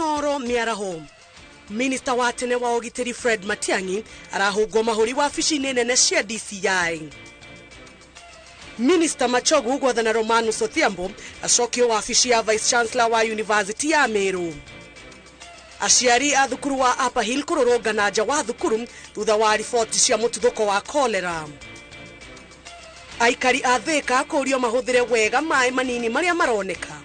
Inoro mĩaraho. Minista wa tene wa ũgitĩri Fred Matiang'i arahũngwo mahũri wabici-inĩ nene cia DCI. Minista Machogu gwathana Romanus Odhiambo acokio wabici ya Vice Chancellor wa University ya Meru. Aciari a thukuru wa Upper Hill kũrũrũngana nja wa thukuru thutha wa riboti cia mũtuthũko wa cholera. Aikari a Thika kũũrio mahũthĩre wega maĩ manini marĩa maroneka.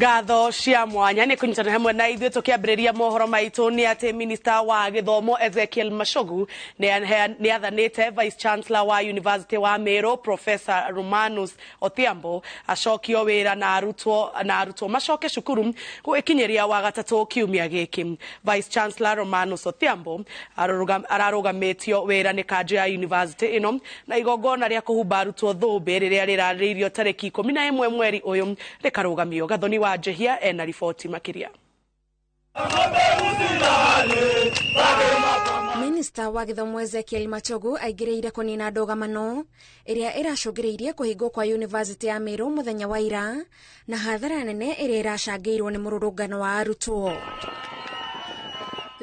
Ngatho cia mwanya nĩ kũnyitana hamwe na ithuĩ tũkĩambĩrĩria mohoro maitũ nĩ atĩ minista wa gĩthomo Ezekiel Machogu nĩ athanĩte Vice Chancellor wa University wa Meru Professor Romanus Odhiambo acokio wĩra na arutwo macoke cukuru gũgĩkinyĩria wa gatatũ kiumia gĩkĩ. Vice Chancellor Romanus Odhiambo ararũgamĩtio wĩra nĩ kanjũ ya university ĩno na igongona rĩa kũhumba arutwo thũmbĩ rĩrĩa rĩrarĩrĩirio tarĩki 11 mweri ũyũ rĩkarũgamio. Gathoni wa Njehia ena riboti makiria. Minista wa gĩthomo Ezekiel Machogu aingĩrĩire kũnina ndũgamano ĩrĩa ĩracũngĩrĩirie kũhingwo kwa University ya Meru mũthenya wa ira na hathara nene ĩrĩa ĩracangĩirwo nĩ mũrũrũngano wa arutwo.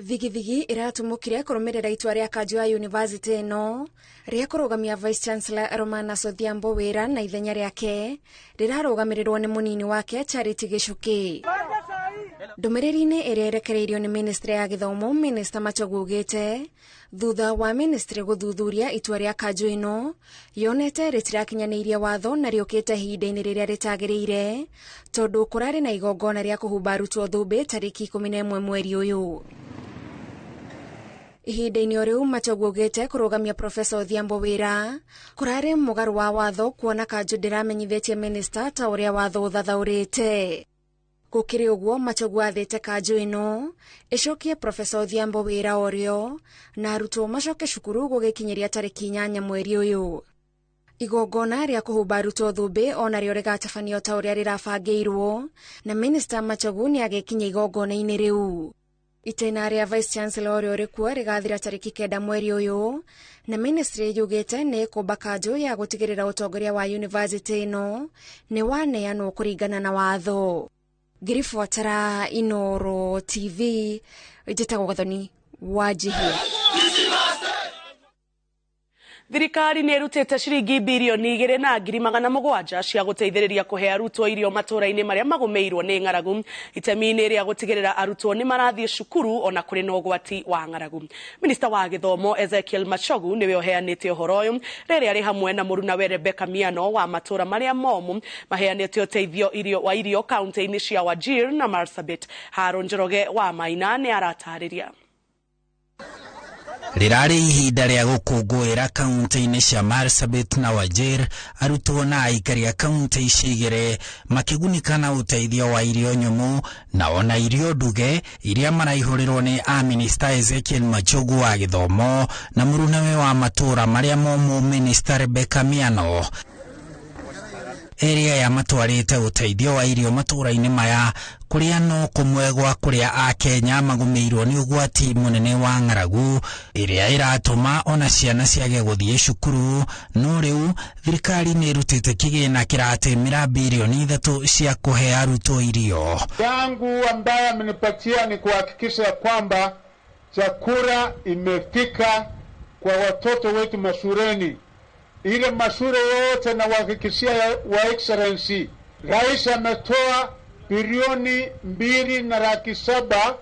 Thigithigi ĩratumũkire kũrũmĩrĩra itua rĩa kanjũ ya university ĩno rĩa kũrũgamia Vice Chancellor Romanus Odhiambo wĩra na ithenya rĩake rĩrarũgamĩrĩrwo nĩ mũnini wake Charity Gichuki. Ndũmĩrĩri-inĩ ĩrĩa ĩrekereirio nĩ ministry ya gĩthomo, Minista Machogu augĩte thutha wa ministry gũthuthuria itua rĩa kanjũ ĩno yonete rĩtirakinyanĩirie watho na rĩũkĩte ihinda-inĩ rĩrĩa rĩtagĩrĩire tondũ kũrarĩ na igongona rĩa kũhumba arutwo thũmbĩ tarĩki 11 mweri ũyũ. Ihinda-inĩ o rĩu Machogu augĩte kũrũgamia Professor Odhiambo wĩra kũrarĩ mũgarũ wa watho kuona kanjũ ndĩramenyithĩtie minista ta ũrĩa watho ũthathaũrĩte. Gũkĩrĩ ũguo Machogu athĩte kanjũ ĩno ĩcokie Professor Odhiambo wĩra orĩo na arutwo macoke cukuru gũgĩkinyĩria tarĩki 8 mweri ũyũ. Igongona rĩa kũhumba arutwo thũmbĩ onarĩo rĩgatabanio ta ũrĩa rĩrabangĩirwo na Minista Machogu nĩagĩkinya igongona-inĩ rĩu. Itĩna rĩa Vice Chancellor ũrĩa ũrĩkuo rĩgathira tarĩki 9 mweri ũyũ na ministry yugĩte nĩ ĩkũmba kanjũ ya gũtigĩrĩra ũtongoria wa university ĩno nĩ waneanwo kũringana na watho. Ngĩribotera Inoro TV, njĩtagwo Gathoni wa Njihia. Thirikari nĩ ĩrutĩte ciringi birioni 2,700,000 cia gũteithĩrĩria kũhe arutwo irio matũũra-inĩ marĩa magũmĩirwo nĩ ng'aragu itemi-inĩ rĩa gũtigĩrĩra arutwo nĩ marathiĩ cukuru ona kũrĩ na ũgwati wa ng'aragu. Minista wa gĩthomo Ezekiel Machogu nĩwe ũheanĩte ũhoro ũyũ rĩrĩa arĩ hamwe na mũrunawe Rebecca Miano wa matũũra marĩa momũ maheanĩte ũteithio wa irio kaunti-inĩ cia Wajir na Marsabit. Haron Njoroge wa Maina nĩ aratarĩria. Rĩrarĩ ihinda rĩa gũkũngũĩra kaunti-inĩ cia Marsabit na Wajir, arutwo na aikari a kaunti ici igĩrĩ makĩgunĩka na ũteithio wa irio nyũmũ na ona irio nduge iria maraihũrĩrwo nĩ a Minista Ezekiel Machogu wa gĩthomo na mũrunawe wa matũũra marĩa momũ Minista Rebecca Miano. Area ya matwarĩte ũteithio wa irio matũũra-inĩ maya kũrĩa no kũmwe gwa kũrĩa Akenya magũmĩirwo nĩ ũgwati mũnene wa ng'aragu ĩrĩa ĩratũma ona ciana ciage gũthiĩ cukuru. No rĩu thirikari nĩ ĩrutĩte kĩgĩna kĩratĩmĩra birioni 3 cia kũhe arutwo irio. Yangu ambaye amenipatia ni kuhakikisha kwamba chakula imefika kwa watoto wetu mashuleni. Ile mashule yote na uhakikishia wa Excellency, Rais ametoa bilioni 2,700,000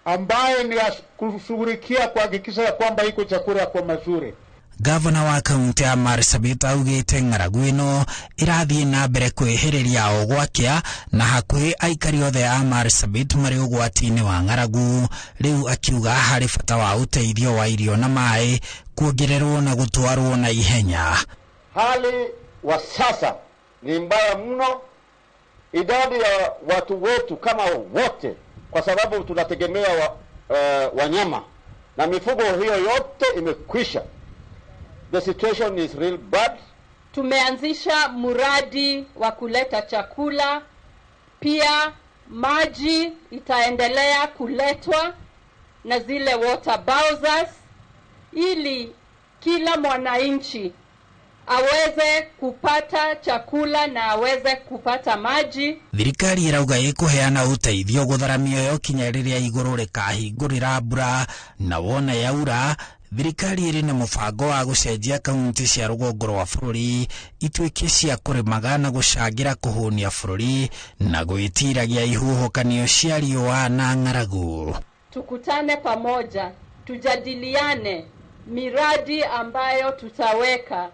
ambaye ni kushughulikia kuhakikisha kwamba iko chakula kwa mashule. Gavana wa kaunti ya Marsabit augĩte ng'aragu ĩno ĩrathiĩ na mbere kwĩhĩrĩria o gwakĩa na hakuhĩ aikari othe a Marsabit marĩ ũgwati-inĩ wa ng'aragu. Rĩu akiuga harĩ bata wa ũteithio wa irio na maĩ kuongererwo na gũtwarwo na ihenya. Hali wa sasa ni mbaya mno Idadi ya watu wetu kama wote, kwa sababu tunategemea wanyama na mifugo, hiyo yote imekwisha. The situation is real bad. Tumeanzisha mradi wa kuleta chakula, pia maji itaendelea kuletwa na zile water bowsers, ili kila mwananchi aweze kupata chakula na aweze kupata maji. Thirikari ĩrauga ĩkũheana ũteithio gũthara mĩoyo kinya rĩrĩa igũrũ rĩkahingũrĩra mbura, na wona yaura thirikari ĩrĩ na mũbango wa gũcenjia kaunti cia rũgongo rwa bũrũri ituĩke cia kũrĩmaga na gũcangĩra kũhũnia bũrũri na gwĩtiragia ihuhũkanio cia riũa na ng'aragu. Tukutane pamoja, tujadiliane miradi ambayo tutaweka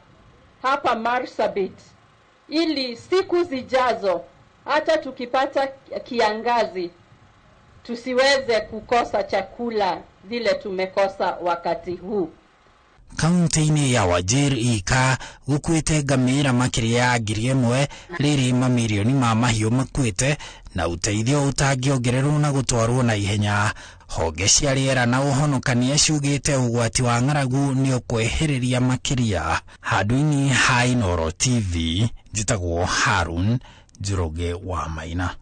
hapa Marsabit ili siku zijazo hata tukipata kiangazi tusiweze kukosa chakula vile tumekosa wakati huu. Kaunti-inĩ ya Wajir ika gũkuĩte ngamĩra makĩria ya 1,000, rĩrĩ mamirioni ma mahiũ makuĩte na ũteithio ũtangĩongererwo na gũtwarwo na ihenya. Honge cia rĩera na ũhonokania ciugĩte ũgwati wa ng'aragu nĩ ũkwĩhĩrĩria makĩria. Handũ-inĩ ha Inooro TV, njĩtagwo Harun Njoroge wa Maina.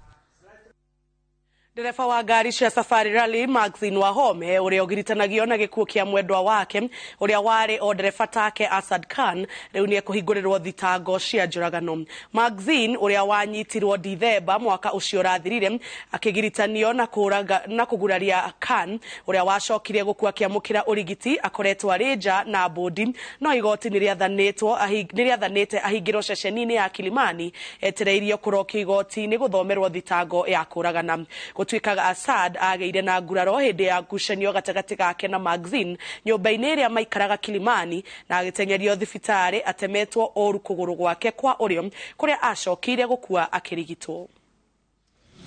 Ndereba wa ngari cia Safari Rally Maxine Wahome ũrĩa ũgiritanagio na gĩkuũ kĩa mwendwa wake ũrĩa warĩ o ndereba take Asad Khan rĩu nĩ ekũhingũrĩrwo thitango cia njũragano. Maxine ũrĩa wanyitirwo Dithemba mwaka ũcio ũrathirire akĩgiritanio na kũraga na kũguraria Khan ũrĩa wacokire gũkua akĩamũkĩra ũrigiti akoretwo arĩ nja na bodi, no igoti nĩrĩathanĩte ahingĩrwo ceceni-inĩ ya Kilimani etereirio kũrokio igoti-inĩ gũthomerwo thitango ya kũragana. Gũtuĩkaga Asad agĩire na nguraro hĩndĩ ya ngucanio gatagatĩ gake na Maxine nyũmba-inĩ ĩrĩa maikaraga Kilimani na agĩteng'erio thibitarĩ atemetwo ũru kũgũrũ gwake kwa ũrĩo kũrĩa acokire gũkua akĩrigitwo.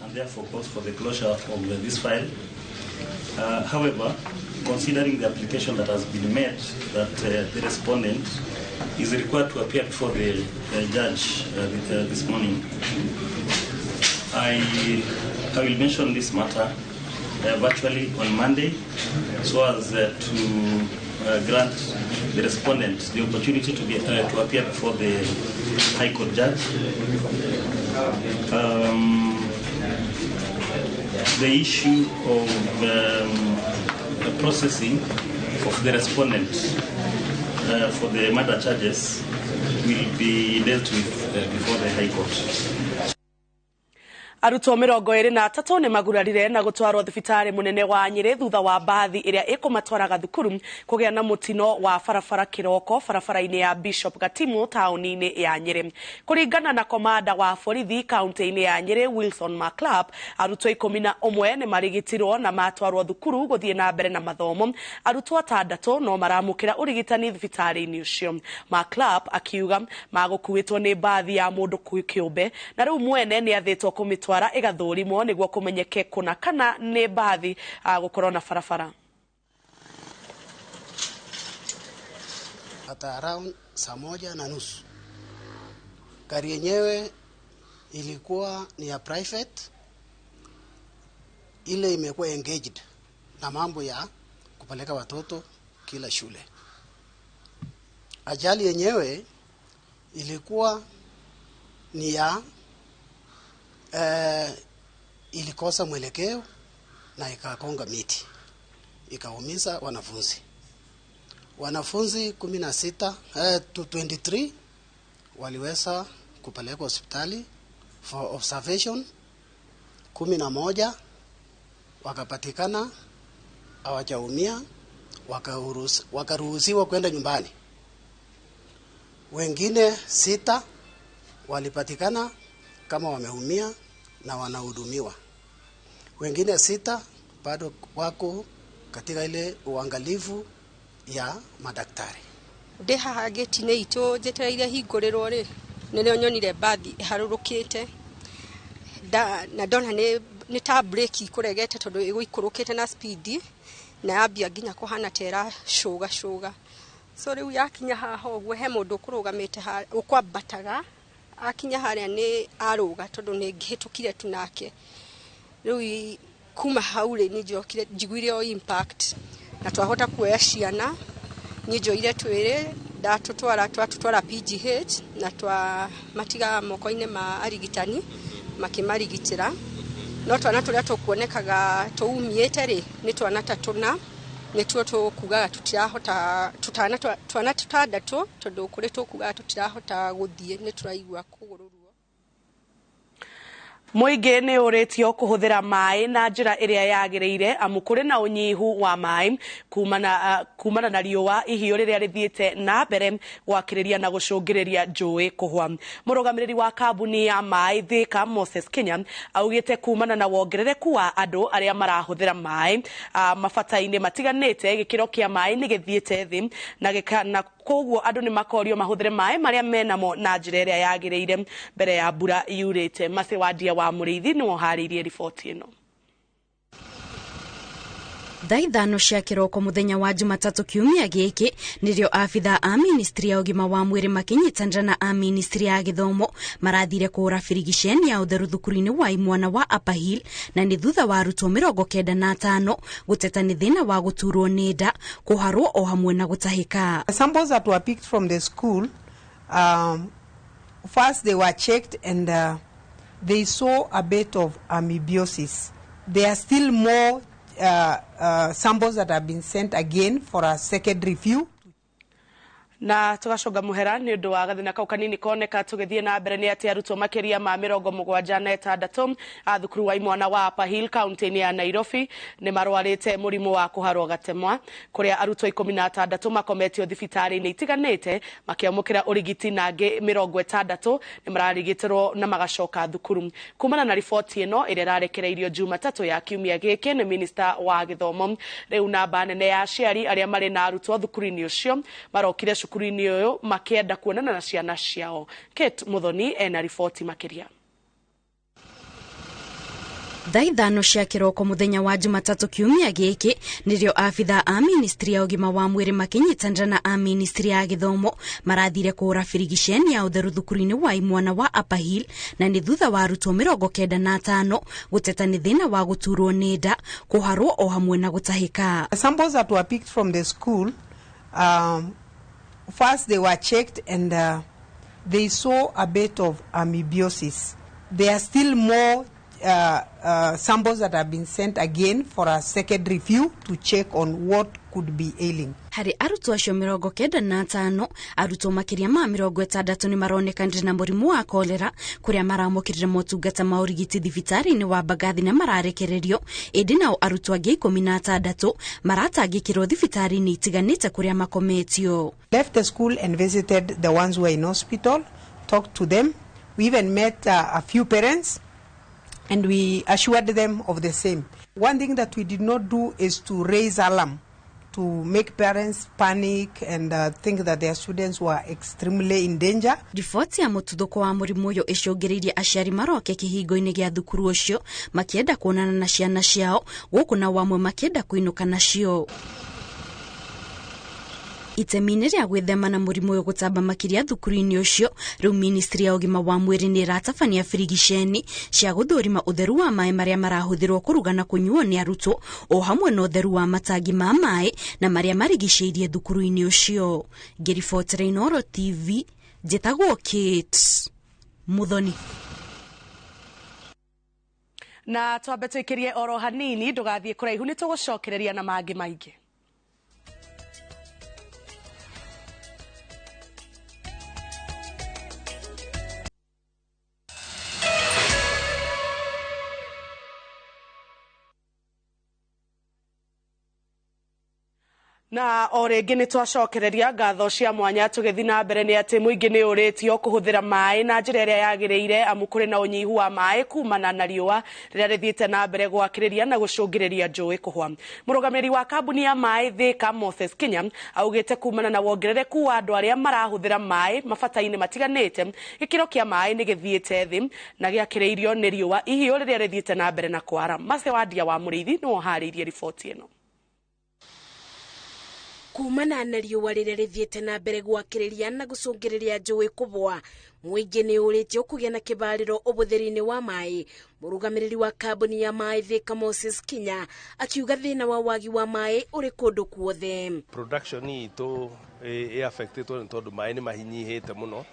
And therefore calls for the closure of this file. However, considering the application that has been made, that the respondent is required to appear before the judge this morning, I will mention this matter virtually on Monday, so as to grant the respondent the opportunity to be to appear before the High Court judge. The issue of the processing of the respondent for the murder charges will be dealt with before the High Court. Arutwo 23 nĩ magurarire na gũtwarwo thibitarĩ mũnene wa Nyĩrĩ thutha wa mbathi ĩrĩa ĩkũmatwaraga thukuru kũgĩa na mũtino wa barabara kĩroko barabara-inĩ ya Bishop Gatimu taũni-inĩ ya Nyĩrĩ. Kũringana na komanda wa borithi kaunti-inĩ ya Nyĩrĩ Wilson Maclap, arutwo 11 nĩ marigitirwo na matwarwo thukuru gũthiĩ na mbere na mathomo. Arutwo 6 no maramũkĩra ũrigitani thibitarĩ-inĩ ũcio. Maclap akiuga magũkuĩtwo nĩ mbathi ya mũndũ kĩũmbe na rĩu mwene nĩ athĩtwo kũmĩtwara ĩgathũrimwo nĩguo kũmenyeke kũna kana nĩ mbathi gũkorwo na barabara. Hata around 1:30 gari yenyewe ilikuwa ni ya private, ile imekuwa engaged na mambo ya kupeleka watoto kila shule. Ajali yenyewe ilikuwa ni ya ilikosa mwelekeo na ikakonga miti, ikaumiza wanafunzi. Wanafunzi 16 to 23 waliweza kupelekwa hospitali for observation. 11 wakapatikana hawajaumia, wakaruhusiwa kwenda nyumbani. Wengine 6 walipatikana kama wameumia na wanahudumiwa. Wengine 6 bado wako katika ile uangalifu ya madaktari. Ndi haha gate-inĩ itũ njetereire hingũrĩrwo rĩ, nĩrĩo nyonire mbathi ĩharũrũkĩte na ndona nĩ ta breki ikũregete tondũ ĩgũikũrũkĩte na speed na yambia nginya kũhana ta ĩracũga cũga. So rĩu yakinya haha ũguo he mũndũ ũkũrũgamĩte ũkwambataga Akinya harĩa nĩ arũga tondũ nĩ ngĩhĩtũkire tu nake. Rĩu kuma hau rĩ, niĩ njokire njiguire o impact na twahota kuoya ciana. Niĩ njoire twĩrĩ, ndatũtwara, twatũtwara PGH na twamatiga moko-inĩ ma arigitani makĩmarigitĩra. No twana tũrĩa tũkuonekaga tũumĩte rĩ, nĩ twana ta tũna, nĩtuo tũkugaga tũtirahota, tũtana twana tũtandatũ, tondũ kũrĩ tũkugaga tũtirahota gũthiĩ, nĩ tũraigua kũgũrũ ruo. Mũingĩ nĩ ũrĩtio kũhũthĩra maĩ na njĩra ĩrĩa yagĩrĩire amu kũrĩ na ũnyihu wa maĩ kumana na riũa ihiũ rĩrĩa rĩthiĩte na mbere gwakĩrĩria na gũcũngĩrĩria njũĩ kũhwa. Mũrũgamĩrĩri wa kambuni ya maĩ Thika Moses Kenya augĩte kumana na wongerereku wa andũ arĩa marahũthĩra maĩ mabata-inĩ matiganĩte, gĩkĩro kĩa maĩ nĩ gĩthiĩte thĩ na koguo andũ nĩ makorio mahũthĩre maĩ marĩa menamo na njĩra ĩrĩa yagĩrĩire mbere ya mbura yurĩte. Mase Wandia wa Mũrĩithi nĩwe ũharĩirie riboti ĩno. Thaa 5 cia kĩroko mũthenya wa Jumatatũ kiumia gĩkĩ nĩrĩo abithaa a ministry ya ũgima wa mwĩrĩ makĩnyitanĩra na a ministry ya gĩthomo marathire kũhũra birigiceni ya ũtheru thukuru-inĩ wa imwana wa Upper Hill, na nĩ thutha wa arutwo 95 gũteta nĩ thĩna wa gũturwo nĩ nda, kũharwo o hamwe na gũtahĩka. The samples that were picked from the school, first they were checked and they saw a bit of amoebiosis. There are still more samples that have been sent again for a second review. Na tugacoga muhera ni undu wa gathina kau kanini koneka tugithie na mbere ni ati arutwo makiria ma 76 a thukuru wa imwana wa Upper Hill kaunti-ini ya Nairobi ni marwarite murimu wa kuharwo gatemwa, kuria arutwo 16 makometio thibitari-ini itiganite makiamukira urigiti na angi 60 ni mararigitirwo na magacoka thukuru. Kumana na riboti ino iria irarekereirio Jumatatũ ya kiumia giki ni minister wa githomo, riu namba nene ya aciari aria mari na arutwo thukuru-ini ucio marokire cukuru-inĩ ũyũ makĩenda kuonana na ciana ciao. Kate Muthoni ena riboti makĩria. Thaa 5 cia kĩroko mũthenya wa Jumatatũ kiumia gĩkĩ nĩrĩo abithaa a ministry ya ũgima wa mwĩrĩ makĩnyitanĩra na a ministry ya gĩthomo marathire kũhũra birigiceni ya ũtheru thukuru-inĩ wa imwana wa Upper Hill, na nĩ thutha wa arutwo 95 gũteta nĩ thĩna wa gũturwo nĩ nda, kũharwo o hamwe na gũtahĩka. The samples that were picked from the school, first they were checked and they saw a bit of amoebiosis. There are still more samples that have been sent again for a second review to check on what could be ailing. Harĩ arutwo acio 95, arutwo makĩria ma 60 nĩ maronekanire na mũrimũ wa kolera, kũrĩa maramũkĩrire motungata ma ũrigiti thibitarĩ-inĩ wa Mbagathi na mararekererio, ĩndĩ nao arutwo angĩ 16 maratangĩkĩrwo thibitarĩ-inĩ itiganĩte kũrĩa makometio. Left the school and visited the ones who were in hospital, talked to them. We even met a few parents and we assured them of the same. One thing that we did not do is to raise alarm, to make parents panic and think that their students were extremely in danger. Riboti ya mũtuthũko wa mũrimũ ũyũ ĩcũngĩrĩirie aciari maroke kĩhingo-inĩ gĩa thukuru ũcio makĩenda kuonana na ciana ciao, gũkũ nao amwe makĩenda kũinũka nacio. Itemi-inĩ rĩa gwĩthema na mũrimũ ũyũ gũtamba makĩria thukuru-inĩ ũcio, rĩu ministry ya ũgima wa mwĩrĩ nĩ ĩratabania birigiceni cia gũthũrima ũtheru wa maĩ marĩa marahũthĩrwo kũruga na kũnyuo nĩ arutwo, o hamwe na ũtheru wa matangi ma maĩ na marĩa marigicĩirie thukuru-inĩ ũcio. Ngĩribotera Inooro TV, njĩtagwo Kate Muthoni. Na twambe tũikĩrie oro hanini, ndũgathiĩ kũraihu, nĩ tũgũcokereria na mangĩ maingĩ. Na o rĩngĩ nĩ twacokereria ngatho cia mwanya tũgĩthiĩ na mbere nĩ atĩ mũingĩ nĩ ũrĩtio kũhũthĩra maĩ na njĩra ĩrĩa yagĩrĩire amu kũrĩ na ũnyihu wa maĩ kumana na riũa rĩrĩa rĩthiĩte na mbere gwakĩrĩria na gũcũngĩrĩria njũĩ kũhwa. Mũrũgamĩrĩri wa kambuni ya maĩ Thika Moses Kenya augĩte kumana na wongerereku wa andũ arĩa marahũthĩra maĩ mabata-inĩ matiganĩte, gĩkĩro kĩa maĩ nĩ gĩthiĩte thĩ na gĩakĩrĩirio nĩ riũa ihiũ rĩrĩa rĩthiĩte na mbere na kwara. Mase Wandia wa Mũrĩithi nĩwe ũharĩirie riboti ĩno. Kumana na riũa rĩrĩa rĩthiĩte na mbere gwakĩrĩria na gũcũngĩrĩria njũĩ kũbwa, mũingĩ nĩ ũrĩtio kũgĩa na kĩbarĩro ũbũthĩri-inĩ wa maĩ. Mũrũgamĩrĩri wa kambuni ya maĩ Thika Moses Kinya akiuga thĩna wa wagi wa maĩ ũrĩ kũndũ kuothe. Production itũ ĩ affected nĩ tondũ maĩ nĩ mahinyihĩte mũno,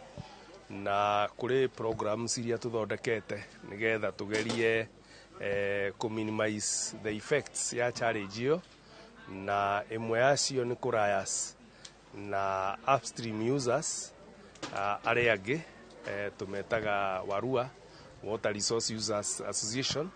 na kũrĩ programs iria tũthondekete nĩgetha tũgerie kũ minimize the effects ya challenge ĩyo, na ĩmwe yacio nĩ kũrayas na upstream users arĩa angĩ tũmetaga Warua Water Resource Users Association.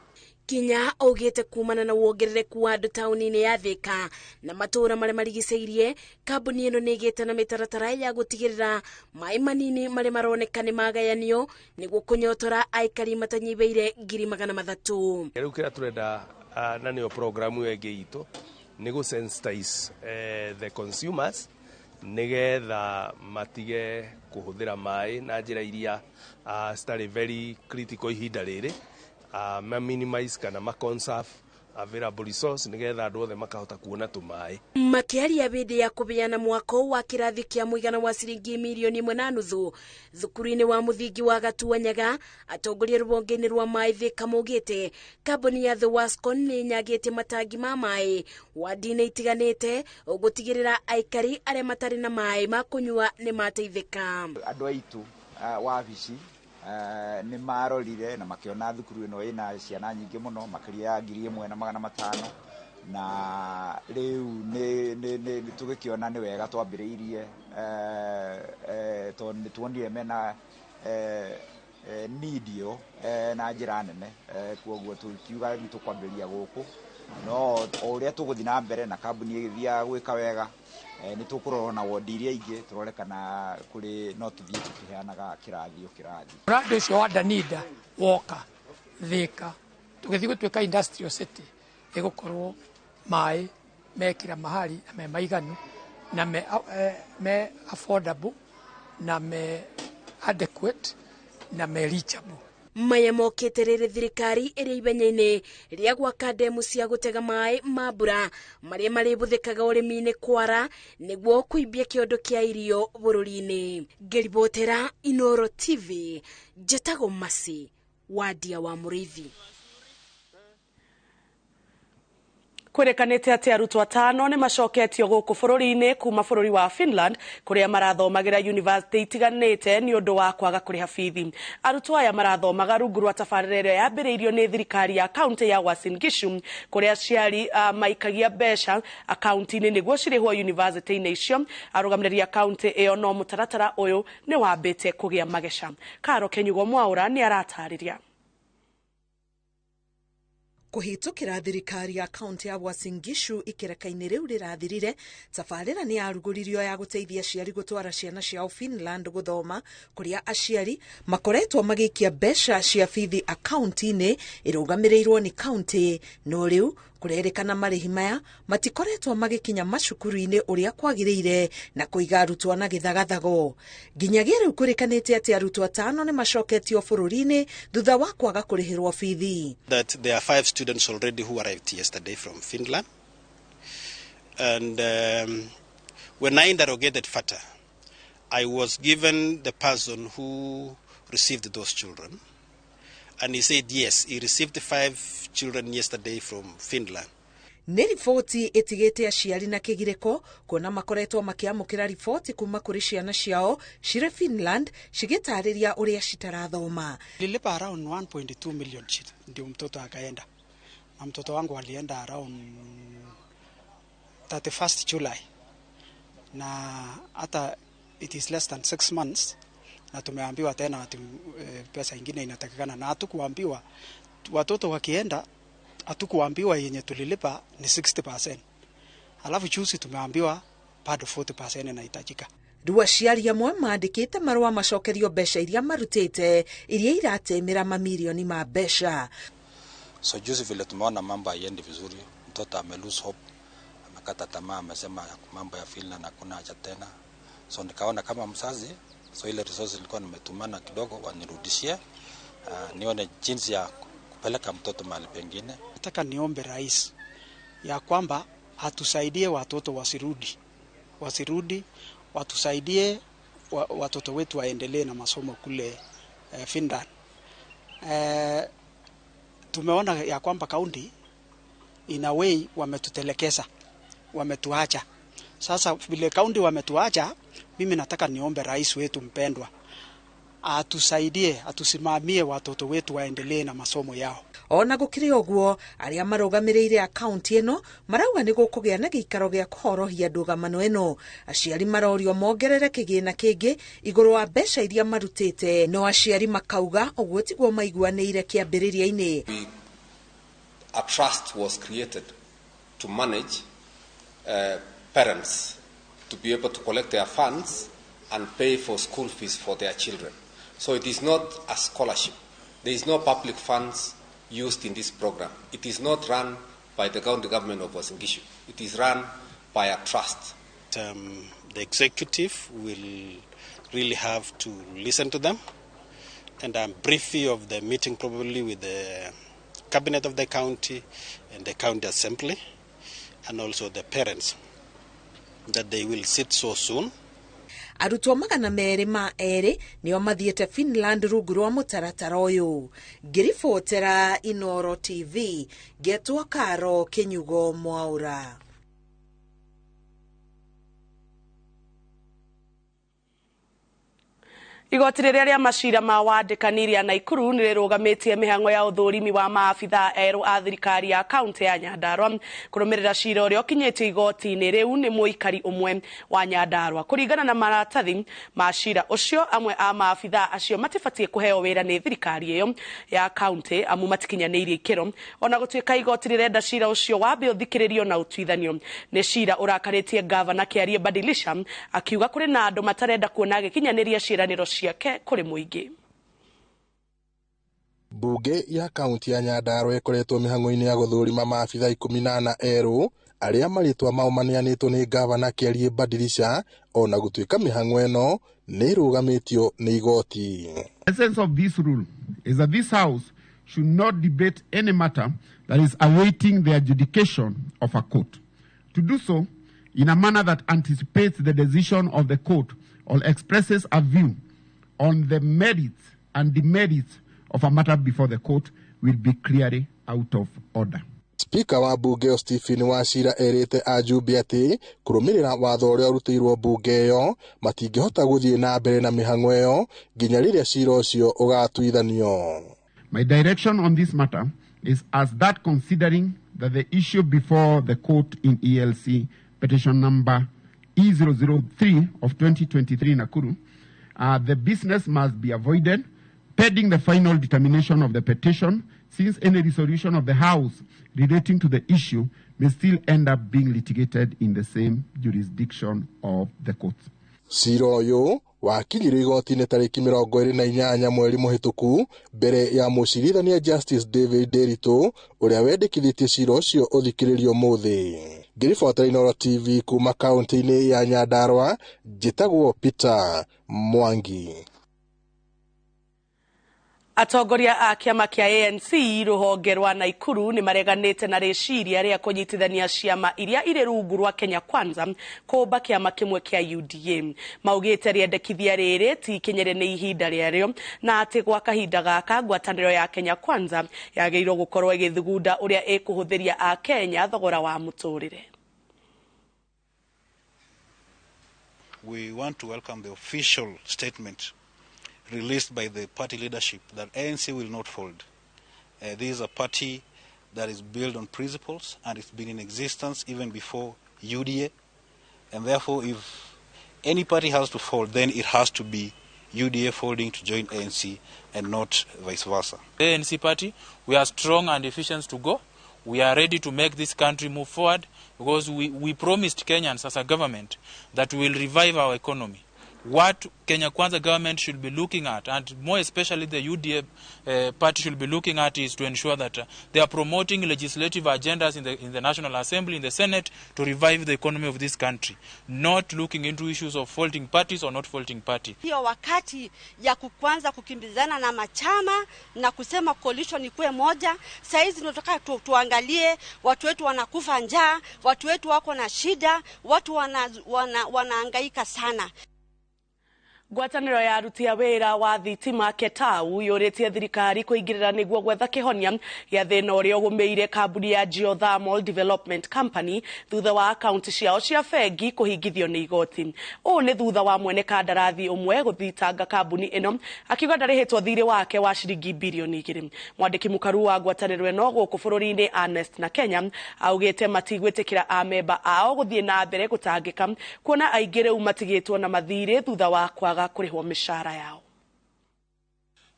Kinya augĩte kumana na wongerereku wa andũ taũni-inĩ ya Thika na matũũra marĩa marigicĩirie, kambuni ĩno nĩ ĩgĩte na mĩtaratara ya gũtigĩrĩra maĩ manini marĩa maroneka nĩ magayanio nĩguo kũnyotora aikari matanyihĩire 300,000. Rĩu kĩrĩa tũrenda na nĩyo programu ĩyo ĩngĩ itũ nĩ gũ sensitize the consumers nĩgetha matige kũhũthĩra maĩ na njĩra iria citarĩ very critical ihinda rĩrĩ, ma minimize kana ma conserve available resource nĩgetha andũ othe makahota kuona tũmaĩ. Makĩaria hĩndĩ ya kũheana mwako wa kĩrathi kĩa mũigana wa ciringi 1.5 milioni thukuru-inĩ wa mũthingi wa Gatuanyaga, atongoria rũhonge-inĩ rwa maĩ Thika maugĩte kambuni ya Thiwasco nĩ ĩnyagĩtie matangi ma maĩ wadi-inĩ itiganĩte gũtigĩrĩra aikari arĩa matarĩ na maĩ ma kũnyua nĩ mateithĩka. Andũ aitũ wabici nĩ marorire na makĩona thukuru ĩno ĩna ciana nyingĩ mũno makĩria ya 1,500, na rĩu nĩ tũgĩkĩona nĩ wega twambĩrĩirie tondũ nĩ tuonire mena need ĩyo na njĩra nene, koguo tũkiuga nĩ tũkwambĩrĩria gũkũ, no o ũrĩa tũgũthiĩ na mbere na kambuni ĩgĩthiaga gwĩka wega nĩ tũkũrora na wondi iria ingĩ tũrore kana kũrĩ no tũthiĩ tũkĩheanaga kĩrathi o kĩrathi. Mũrandi ũcio wa Danida woka Thika tũgĩthiĩ gũtuĩka industrial city ĩgũkorwo maĩ mekĩra mahali na me maiganu na me affordable na me adequate na me reachable. Maya mokĩte rĩrĩ thirikari ĩrĩ ithenya-inĩ rĩa gwaka ndemu cia gũtega maĩ ma mbura marĩa marĩbũthĩkaga ũrĩmi-inĩ kwara nĩguo kũimbia kĩondo kĩa irio bũrũri-inĩ. Ngĩribotera Inoro TV, njĩtagwo Masi Wadia wa Mũrĩithi. Kwĩrĩkanĩte atĩ arutwo atano nĩ macoketio gũkũ bũrũri-inĩ kuma bũrũri wa Finland kũrĩa marathomagĩra university itiganĩte nĩ ũndũ wa kwaga kũrĩha bithi. Arutwo aya marathomaga rungu rwa tabarĩra ĩrĩa yambĩrĩirio nĩ thirikari ya kaunti ya Uasin Gishu kũrĩa aciari maikagia mbeca akaunti-inĩ nĩguo cirĩhwo university-inĩ icio. Arũgamĩrĩri a kaunti ĩyo no mũtaratara ũyũ nĩ wambĩte kũgĩa mageca. Karo Kenyugo Mwaura nĩ aratarĩria. Kũhĩtũkĩra thirikari ya kaunti ya Uasin Gishu ikereka-inĩ rĩu rĩrathirire, tabarĩra nĩ yarugũririo ya gũteithia aciari gũtwara ciana ciao Finland gũthoma, kũrĩa aciari makoretwo magĩikia mbeca cia bithi akaunti-inĩ ĩrũgamĩrĩirwo nĩ kaunti, no rĩu kũrerĩkana marĩhi maya matikoretwo magĩkinya macukuru-inĩ ũrĩa kwagĩrĩire na kũiga arutwo na gĩthagathago. Nginyagia rĩu kũrĩkanĩte atĩ arutwo atano nĩ macoketio bũrũri-inĩ thutha wa kwaga kũrĩhĩrwo bithi. That there are 5 students already who arrived yesterday from Finland, and when I interrogated Fata, I was given the person who received those children, and he said yes, he received 5 children yesterday from Finland. Nĩ riboti ĩtigĩte aciari na kĩgirĩko kuona makoretwo makĩamũkĩra riboti kuma kũrĩ ciana ciao cirĩ Finland cigĩtarĩria ũrĩa citarathoma. Nililipa around 1.2 million ndio mtoto akaenda, na mtoto wangu alienda around 31st July, na hata it is less than 6 months, na tumeambiwa tena ati pesa ingine inatakikana, na hatukuambiwa watoto wakienda, hatukuambiwa yenye tulilipa ni 60%, alafu juzi tumeambiwa bado 40% inahitajika. Rĩu aciari amwe mandĩkĩte marũa macokerio mbeca iria marutĩte iria iratemera mamirioni ma mbeca. So juzi vile tumeona mambo haiendi vizuri, mtoto ame lose hope, amekata tamaa, amesema mambo ya Finland hakuna haja tena. So nikaona kama mzazi, so ile resources nilikuwa nimetumana kidogo wanirudishie, nione jinsi ya kupeleka mtoto mahali pengine. Nataka niombe rais ya kwamba atusaidie watoto wasirudi. wasirudi, watusaidie watoto wetu waendelee na masomo kule Finland. Tumeona ya kwamba kaunti in a way wametutelekeza, wametuacha. Sasa vile kaunti wametuacha, mimi nataka niombe rais wetu mpendwa atusaidie, atusimamie watoto wetu waendelee na masomo yao. Ona gukiri uguo aria marugamiriire akaunti ino marauga ni gukugia na giikaro gia kuhorohia ndugamano ino. Aciari marorio mongerere kigina kingi iguru wa mbeca iria marutite, no aciari makauga uguo tiguo maiguaniire kiambiriria-ini. A trust was created to manage parents to be able to collect their funds and pay for school fees for their children. So it is not a scholarship. There is no public funds used in this program. It is not run by the county government of Uasin Gishu. It is run by a trust. The executive will really have to listen to them, and I'm briefy of the meeting probably with the cabinet of the county and the county assembly and also the parents, that they will sit so soon. Arutwo 202 nio mathiete Finland rungu rwa mutaratara uyu. Ngiribotera Inoro TV ngetwo Karo Kinyugo Mwaura. Igoti rĩrĩa rĩa macira ma wandĩkani rĩa Naikuru nĩ rĩrũgamĩtie mĩhang'o ya ũthũrimi wa maabithaa erũ a thirikari ya kaunti ya Nyandarua kũrũmĩrĩra cira ũrĩa ũkinyĩtio igoti-inĩ rĩu nĩ mũikari ũmwe wa Nyandarua. Kũringana na maratathi ma cira ũcio, amwe a maabithaa acio matibatiĩ kũheo wĩra nĩ thirikari ĩyo ya kaunti amu matikinyanĩirie ikĩro. Ona gũtuĩka igoti rĩrenda cira ũcio wambe ũthikĩrĩrio na ũtuithanio, nĩ cira ũrakarĩtie gavana Kĩarie Badilisha akiuga kũrĩ na andũ matarenda kuona agĩkinyanĩria ciĩranĩro ciake kũrĩ mũingĩ. Bunge ya kaunti ya Nyandarua ĩkoretwo mĩhang'o-inĩ ya gũthũrima maabithaa 14 erũ arĩa marĩtwa mao maneanĩtwo nĩ gavana Kĩarie Badilisha, ona gũtuĩka mĩhang'o ĩno nĩ ĩrũgamĩtio nĩ igoti. The essence of this rule is that this house should not debate any matter that is awaiting the adjudication of a court. To do so in a manner that anticipates the decision of the court or expresses a view on the merits and demerits of a matter before the court will be clearly out of order. Spika wa bunge Stephen Wachira erĩte ajumbe atĩ kũrũmĩrĩra watho ũrĩa ũrutĩirwo bunge ĩyo matingĩhota gũthiĩ na mbere na mĩhang'o ĩyo nginya rĩrĩa cira ũcio ũgatuithanio. My direction on this matter is as that considering that the issue before the court in ELC petition number E003 of 2023 Nakuru, the business must be avoided pending the final determination of the petition, since any resolution of the House relating to the issue may still end up being litigated in the same jurisdiction of the courts. Cira ũyũ wakinyirio igoti-inĩ tarĩki 28 mweri mũhĩtũku mbere ya mũcirithania Justice David Nderitu ũrĩa wendekithĩtie cira ũcio ũthikĩrĩrio ũmũthĩ. Ngĩribotera Inoro TV kuma kaunti-inĩ ya Nyandarua, njĩtagwo Peter Mwangi. Atongoria a kĩama kĩa ANC rũhonge rwa Naikuru nĩ mareganĩte na rĩciria rĩa kũnyitithania ciama iria irĩ rungu rwa Kenya Kwanza kũmba kĩama kĩmwe kĩa UDA. Maugĩte rĩendekithia rĩrĩ ti ikinyĩre nĩ ihinda rĩarĩo na atĩ gwa kahinda gaka ngwatanĩro ya Kenya Kwanza yagĩrĩirwo gũkorwo ĩgĩthugunda ũrĩa ĩkũhũthĩria Akenya thogora wa mũtũrĩre. We want to welcome the official statement released by the party leadership that ANC will not fold. This is a party that is built on principles and it's been in existence even before UDA. And therefore, if any party has to fold, then it has to be UDA folding to join ANC and not vice versa. The ANC party, we are strong and efficient to go. We are ready to make this country move forward because we promised Kenyans as a government that we will revive our economy. What Kenya Kwanza government should be looking at, and more especially the UDA party should be looking at, is to ensure that they are promoting legislative agendas in the National Assembly, in the Senate, to revive the economy of this country, not looking into issues of faulting parties or not faulting party. Hiyo wakati ya kwanza kukimbizana na machama na kusema coalition ikuwe moja, saizi tunataka tuangalie watu wetu wanakufa njaa, watu wetu wako na shida, watu wanahangaika sana. Ngwatanĩro ya aruti a wĩra wa thitima Ketau yũrĩtie thirikari kũingĩrĩra nĩguo gwetha kĩhonia gĩa thĩna ũrĩa ũgũmĩire kambuni ya Geothermal Development Company thutha wa akaunti ciao cia bengi kũhingithio nĩ igoti. Ũũ nĩ thutha wa mwene kandarathi ũmwe gũthitanga kambuni ĩno akiuga ndarĩhĩtwo thirĩ wake wa ciringi birioni 2. Mwandĩki mũkaru wa ngwatanĩro ĩno gũkũ bũrũri-inĩ Ernest na Kenya augĩte matigwĩtĩkĩra amemba ao gũthiĩ na mbere gũtangĩka kuona aingĩ rĩu matigĩtwo na mathirĩ thutha wa kwaga kurihwo mishahara yao.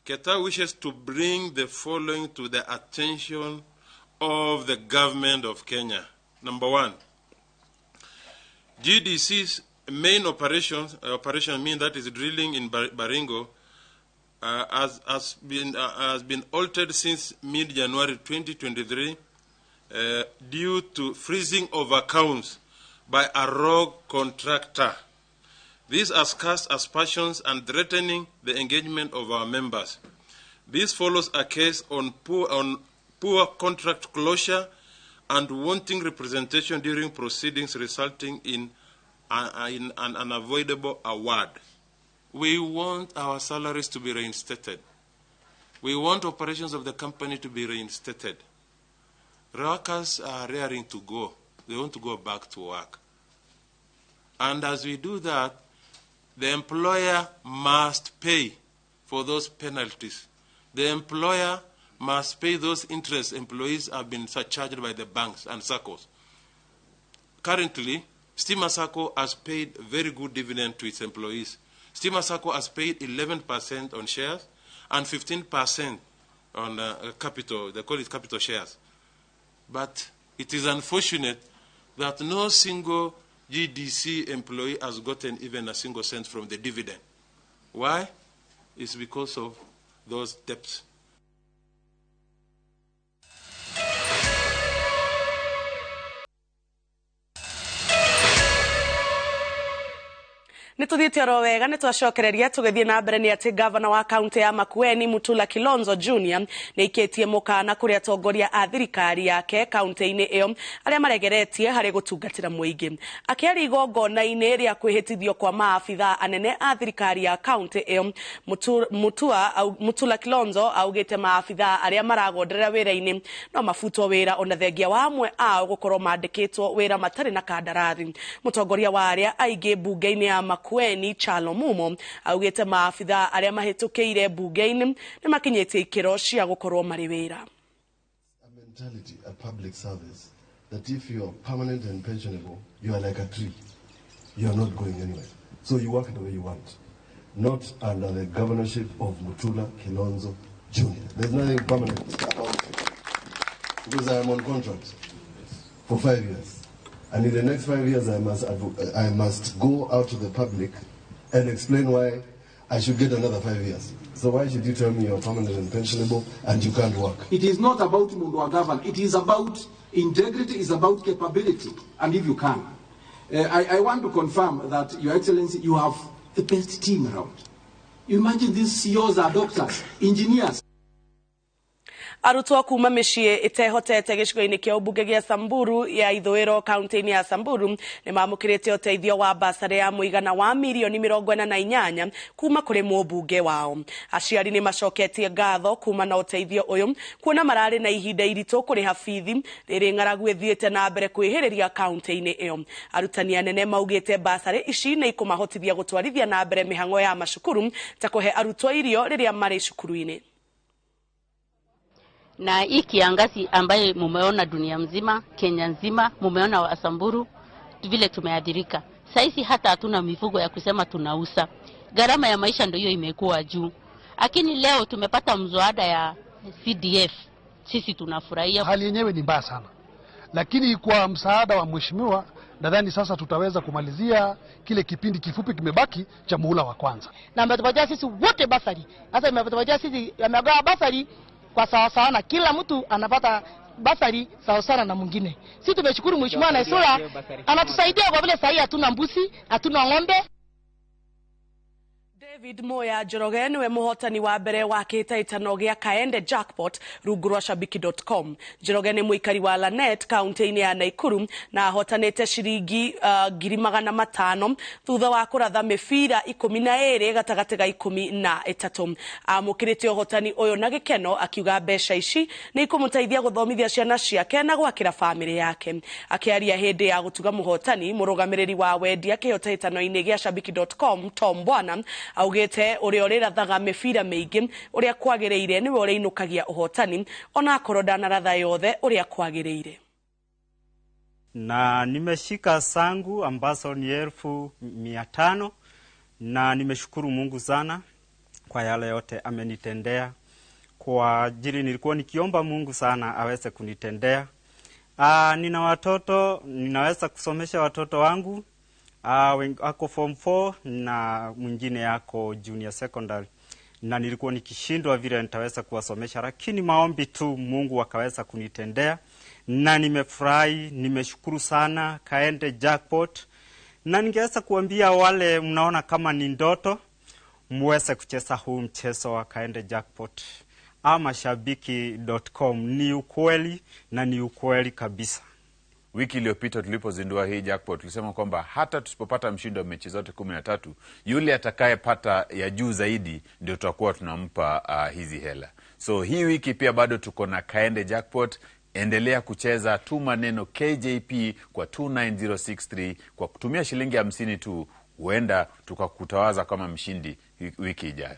Ketau wishes to bring the following to the attention of the government of Kenya. Number one, GDC's main operation mean that is drilling in Baringo, has been altered since mid-January 2023 due to freezing of accounts by a rogue contractor. This has cast aspersions and threatening the engagement of our members. This follows a case on poor contract closure and wanting representation during proceedings resulting in an unavoidable award. We want our salaries to be reinstated. We want operations of the company to be reinstated. Workers are raring to go. They want to go back to work. And as we do that, the employer must pay for those penalties. The employer must pay those interests employees have been surcharged by the banks and SACCOs. Currently, Stima SACCO has paid very good dividend to its employees. Stima SACCO has paid 11% on shares and 15% on capital. They call it capital shares. But it is unfortunate that no single GDC employee has gotten even a single cent from the dividend. Why? It's because of those debts. Nituthiite oro wega nitwacokereria tugithie na mbere ni ati gavana wa kaunti ya Makueni Mutula Kilonzo Junior ni ikitie mukana kuri atongoria a thirikari yake kaunti-ini iyo aria maregeretie hari gutungatira muingi. Akiaria igongona-ini ria kwihitithio kwa maabithaa anene a thirikari ya kaunti iyo, Mutula Kilonzo augite maabithaa aria maragonderera wira-ini no mabutwo wira ona thengia wa amwe ao gukorwo mandikitwo wira matari na kandarathi. Mutongoria wa aria aingi bunge-ini ya Makueni Chalo Mumo augite maabithaa aria mahitukiire bunge-ini ni makinyitie ikiro cia gukorwo mari wira. A mentality at public service that if you are permanent and pensionable, you are like a tree. You are not going anywhere. So you work the way you want. Not under the governorship of Mutula Kilonzo Jr. There's nothing permanent about it. Because I am on contract for 5 years. And in the next 5 years, I must go out to the public and explain why I should get another 5 years. So why should you tell me you're permanent and pensionable and you can't work? It is not about mundu wa governor. It is about integrity, it's about capability, and if you can. I want to confirm that, Your Excellency, you have the best team around. You imagine these CEOs are doctors, engineers. Arutwo kuma mĩciĩ ĩtehotete gĩcigo-inĩ kĩa ũmbunge gĩa Samburu ya ithũĩro kaunti-inĩ ya Samburu nĩ mamũkĩrĩte ũteithio wa basarĩ ya mũigana wa mirioni 48 kuma kũrĩ mũmbunge wao. Aciari nĩ macoketie ngatho kuma na ũteithio ũyũ kuona mararĩ na ihinda iritũ kũrĩha bithi rĩrĩ ng'aragu ĩthiĩte na mbere kwĩhĩrĩria kaunti-inĩ ĩyo. Arutani anene maugĩte basarĩ ici nĩ ikũmahotithia gũtwarithia na mbere mĩhang'o ya macukuru ta kũhe arutwo irio rĩrĩa marĩ cukuru-inĩ. Na hii kiangazi ambaye mumeona dunia mzima, Kenya nzima, mumeona wa Samburu vile tumeadhirika. Saisi hata hatuna mifugo ya kusema tunauza. Gharama ya maisha ndio hiyo imekuwa juu. Lakini leo tumepata mswada ya CDF. Sisi tunafurahia. Hali yenyewe ni mbaya sana. Lakini kwa msaada wa mheshimiwa Nadhani sasa tutaweza kumalizia kile kipindi kifupi kimebaki cha muhula wa kwanza. Na ametupatia sisi wote basari. Sasa imetupatia sisi, amegawa basari kwa sawa sawa, na kila mtu anapata basari sawa sawa na mwingine. Sisi tumeshukuru Mheshimiwa Naisula, anatusaidia kwa vile sasa hatuna mbuzi, hatuna ng'ombe. David Moya Njoroge niwe muhotani wa mbere wa kĩhĩtahĩtano gĩa Kaende Jackpot rungu rwa shabiki.com. Njoroge nĩ mũikari wa Lanet kaunti-inĩ ya Nakuru na ahotanĩte ciringi 500,000 thutha wa kũratha mĩbira 12 gatagatĩ ga 13. Amũkĩrĩte ũhotani ũyũ na gĩkeno akiuga mbeca ici nĩ ikũmũteithia gũthomithia ciana ciake na gwakĩra bamĩrĩ yake. Akĩaria hĩndĩ ya gũtuga mũhotani, mũrũgamĩrĩri wa wendia kĩhĩtahĩtano-inĩ gĩa shabiki.com Tom Bwana augite uria urirathaga mĩbira mĩingĩ uria kwagĩrĩire niwe ũrĩinũkagia ũhotani ona akorwo ndanaratha yothe uria kwagĩrĩire. Na nimeshika sangu ambazo ni 500,000 na nimeshukuru Mungu sana kwa yale yote amenitendea. Kwa ajili nilikuwa nikiomba Mungu sana aweze kunitendea. Nina watoto, ninaweza kusomesha watoto wangu. Ako form 4 na mwingine yako junior secondary, na nilikuwa nikishindwa vile nitaweza kuwasomesha, lakini maombi tu Mungu akaweza kunitendea na nimefurahi, nimeshukuru sana Kaende Jackpot. Na ningeweza kuambia wale mnaona kama ni ndoto, muweze kucheza huu mchezo wa Kaende Jackpot ama shabiki.com. Ni ukweli na ni ukweli kabisa. Wiki iliyopita tulipozindua hii jackpot tulisema kwamba hata tusipopata mshindi wa mechi zote 13, yule atakayepata ya juu zaidi ndio tutakuwa tunampa hizi hela. So hii wiki pia bado tuko na Kaende Jackpot. Endelea kucheza, tuma neno KJP kwa 29063 kwa kutumia shilingi 50 tu, huenda tukakutawaza kama mshindi wiki ijayo.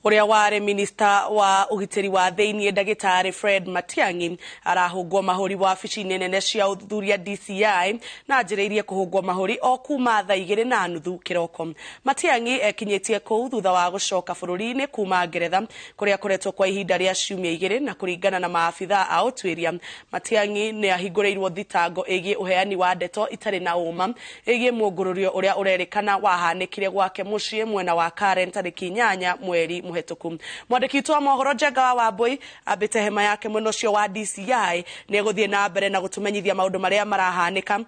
Uria warĩ minista wa ũgitĩri wa thĩiniĩ ndagĩtarĩ Fred Matiang'i arahũngwo mahũri wabici-inĩ nene cia ũthuthuria DCI na anjĩrĩirie kũhũngwo mahũri o kuma thaa 2:30 kĩroko. Matiang'i ekinyĩtie kũu thutha wa gũcoka bũrũri-inĩ kuma Ngeretha kũrĩa akoretwo kwa ihinda rĩa ciumia 2 na kũringana na maabithaa a ũtuĩria Matiang'i nĩ ahingũrĩirwo thitango ĩgiĩ ũheani wa ndeto itarĩ na ũma ĩgiĩ mũngũrũrio ũrĩa ũrerĩkana wahanĩkire gwake mũciĩ mwena wa Karen tarĩki 8 mweri muhetuku. Mwandĩki witũ wa mohoro Njenga wa Wambui ambĩte hema yake mwena ũcio wa DCI nĩ egũthiĩ na mbere na gũtũmenyithia maũndũ marĩa marahanĩka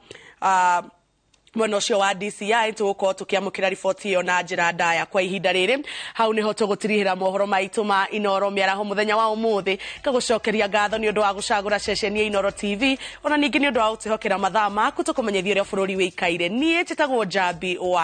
mwena ũcio wa DCI. Tũgũkorwo tũkĩamũkĩra riboti ĩyo na njĩra ndaya kwa ihinda rĩrĩ. Hau nĩho tũgũtirihĩra mohoro maitũ ma Inoro mĩaraho mũthenya wa ũmũthĩ. Ngagũcokeria ngatho nĩ ũndũ wa gũcagũra ceceni ya Inoro TV, ona ningĩ nĩ ũndũ wa gũtwĩhokera mathaa maku tũkũmenyithia ũrĩa bũrũri wĩikaire. Niĩ njĩtagwo Njambi wa